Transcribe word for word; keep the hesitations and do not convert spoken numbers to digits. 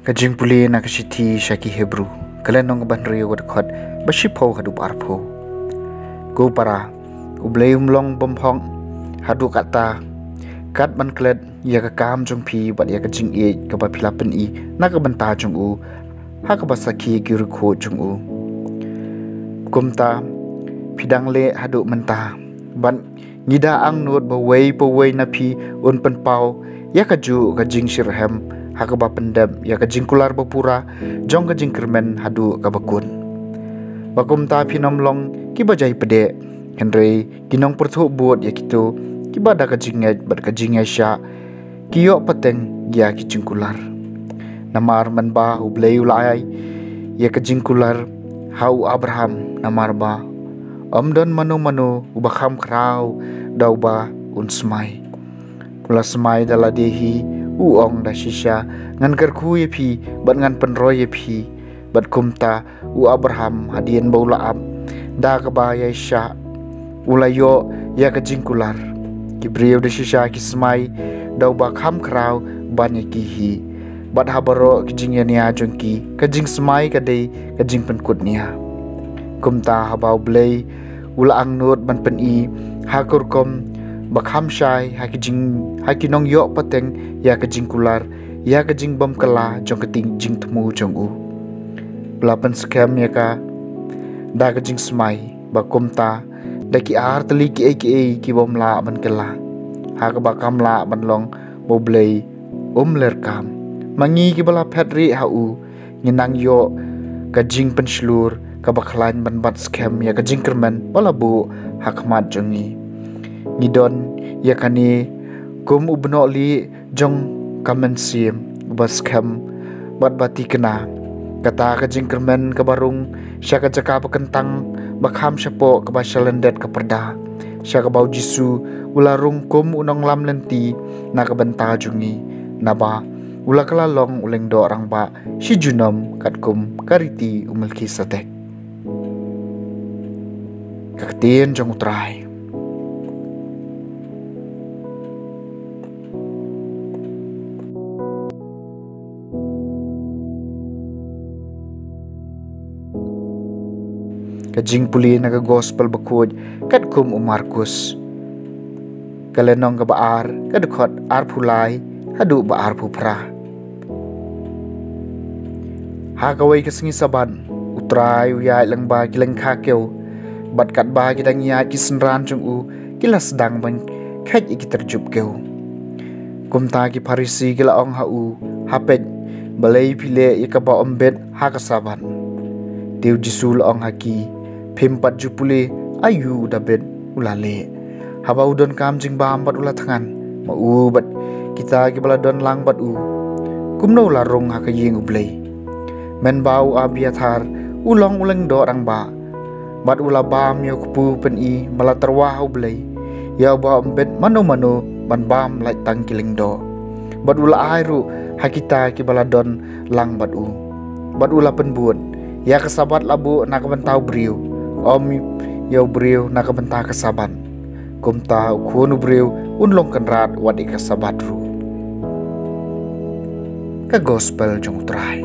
Ka jingpule na ka shithi sha ki Hebru, ka lynnong ba hynriew, ka dkhot ba shiphew haduh ba arphew. Ko para, U Blei um long bymhok haduh katta, kat ban klet ïa ka kam jong phi bad ïa ka jingïeit kaba phi la pyni na ka bynta jong u ha kaba sakhi ki riewkhuid jong u. Kumta phi dang leh haduh mynta, bad ngi da angnud ba uwei pa uwei na phi un pynpaw ïa kajuh ka jingshitrhem ha kaba pyndep ïa ka jingkular ba pura jong ka jingkyrmen haduh kaba kut. Ba kumta phin ym long kiba jai pdeh, hynrei ki nongpyrthuh bud ïa kito kiba da ka jingngeit bad ka jingïaishah ki ïoh pateng ïa ki jingkular. Namar mynba U Blei u la ai ïa ka jingkular ha u Abraham, namar ba ym don mano mano uba kham khraw da uba un smai. U la smai da lade hi, u ong da shisha, ngan kyrkhu ïa phi bad ngan pynroi ïa phi. Bad kumta u Abraham, hadien ba u la ap da kaba ïaishah, u la ïoh ïa ka jingkular. Ki briew da shisha ki smai da uba kham khraw ban ïa ki hi. Bad ha baroh ki jingïania jong ki, ka jingsmai ka dei ka jingpynkut nia. Kumta haba U Blei u la angnud ban pyni ha ka rukom ba kham shai ha ki jing, ha ki nongïoh pateng ïa ka jingkular, ïa ka jingbymkylla jong ka jingthmu jong u, u la pynskhem ïa ka da ka jingsmai. Ba kumta da ki ar tylli kiei kiei ki bym lah ban kylla, ha kaba kam lah ban long ba U Blei um lyrkam. Ma ngi kiba la phet rieh ha u, ngi nang ïoh ka jingpynshlur kaba khlaiñ ban bat skhem ïa ka jingkyrmen ba la buh ha khmat jong ngi. Ngi don ïa kane kum u bnoh lieh jong ka mynsiem uba skhem bad ba thikna. Kata ka jingkyrmen kaba rung sha ka jaka ba kyntang ba kham shapoh kaba sha lyndet ka pyrda, sha kaba U Jisu u la rung kum u nonglam lynti na ka bynta jong ngi, naba u la kylla long u lyngdoh rangbah shi junom katkum ka riti u Melkisedek. Ka ktien jong U Trai. Ka jingpule na ka Gospel Bakhuid katkum u Markus, ka lynnong kaba ar, ka dkhot arphew lai haduh ba arphew phra. Ha kawei ka sngi Sabbath, U Trai u ïaid lyngba ki lyngkha kew, bad katba ki dang ïaid, ki synran jong u ki la sdang ban kheit ïa ki tyrjup kew. Kumta ki Pharisi ki la ong ha u, ha peit, balei phi leh ïa kaba ym bit ha ka Sabbath? Te U Jisu u la ong ha ki, phim pat ju pule aïu u Dabid u la leh, haba u donkam jingbam bad u la thngan, ma u bad kita kiba la don lang bad u? Kumno u la rung ha ka ïing U Blei? Mynba u Abiathar u long u lyngdoh rangbah, bad u la bam ïa u kpu pyni ba la tyrwa ha U Blei, ïa uba ym bit mano mano ban bam lait tang ki lyngdoh. Bad u la ai ruh ha kita kiba la don lang bad u. Bad u la pynbud, ïa ka Sabbath la buh na ka bynta u briew, ym ïa u briew na ka bynta ka Sabbath. Kumta u Khun u briew un long kynrad wat ïa ka Sabbath ruh. Ka Gospel jong U Trai.